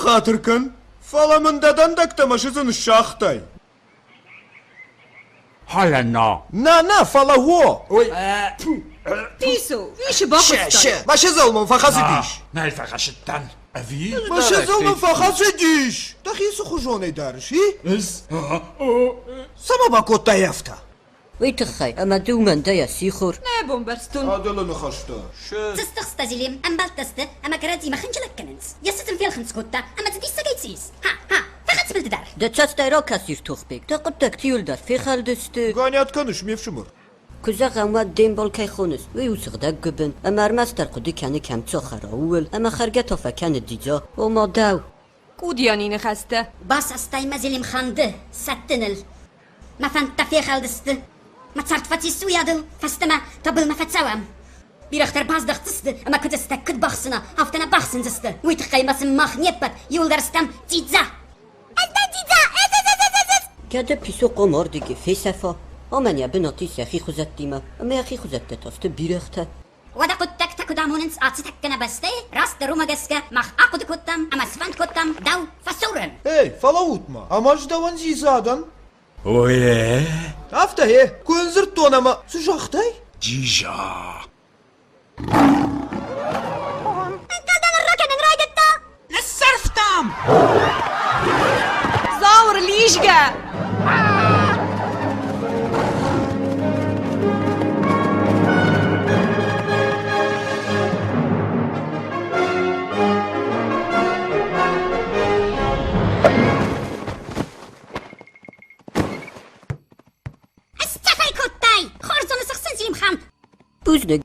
Ныххатыр кӕн, фӕлӕ мын дӕ дӕндӕгтӕ мӕ сыдзы ныссагътай. Хӕлӕна. Нӕ, нӕ, фӕлӕ о! Ой. Писо, уисы бахуыдтай. Мӕ сыдзыл мын фӕхӕцыдис. Нал фӕхӕцыдтӕн. Ӕви? Мӕ сыдзыл мын фӕхӕцыдис! Дӕхи цы хуызонӕй дарыс, и? Ӕз? Цӕмӕ бакодтай афтӕ? Уый тыххӕй, ӕмӕ ды уымӕн дӕ йӕ сихор. Нӕ бомбӕрстон. Ӕдылы ныхӕстӕ. Сыстыхста Зелим, ӕмбӕлттӕ сты ӕмӕ кӕрӕдзимӕ хынджылӕг кӕнынц. Йӕ цыт ын фелхынцъ кодта ӕмӕ дзы диссагӕй цы ис? Ха-ха! Фӕхӕцбылды дӕр! Дӕ цӕстӕй ракӕсис, Тохбег, дӕ хъуыддӕгты иуылдӕр фехӕлдысты. Ганят кӕныс, ме фсымӕр? Куы зӕгъӕм, уӕд де мбал кӕй хоныс, уый у сыгъдӕг гуыбын, ӕмӕ ӕрмӕстдӕр хъуыды кӕны кӕм цӕхӕра, ууыл, ӕмӕ хӕргӕ та фӕкӕны дзидза, ома дӕу. Къудиани ныхӕстӕ. Басастай мӕ Зелимхан ды, сӕттын ыл. Мӕ фӕндтӕ фехӕлдысты. Мӕ цард фӕцис уыйадыл, фӕстӕмӕ та былмӕ фӕцӕуӕм. Бирӕгътӕ ӕрбаздӕхдзысты ӕмӕ куыд сты, куыд бахсына, афтӕ нӕ бахсындзысты. Уый тыххӕй ма сын мах не ппӕт иуылдӕр стӕм дзидза. Ӕз дӕн дзидза! Ӕз, ӕз, ӕз, ӕз, ӕз! Кӕд Писохъом ардыги фесӕфа, амӕн йӕ бынат ис йӕхи хуызӕттимӕ, ӕмӕ йӕхи хуызӕттӕ та сты бирӕгътӕ. Уӕдӕ хъуыддӕгтӕ куыд амонынц ацы тӕккӕ нӕ бӕстӕйы, растдӕр уымӕ гӕсгӕ мах ахъуыды кодтам ӕмӕ сфӕнд кодтам дӕу фӕсурын. Эй, фӕлӕуут-ма, ӕмӕ ӕз дӕуӕн дзидза дӕн? Ой-е! Афтӕ, гъе, куы йын дзырдтон ӕмӕ цы загътай? Джиза! Ӕнхъӕлдӕн ракӕнын райдыдта. Ныссӕрфтам! Зауыр, лизгӕ! Ысцӕфӕй кодтай! Хорз зоны сыхсын Зелимхан! Бузныг.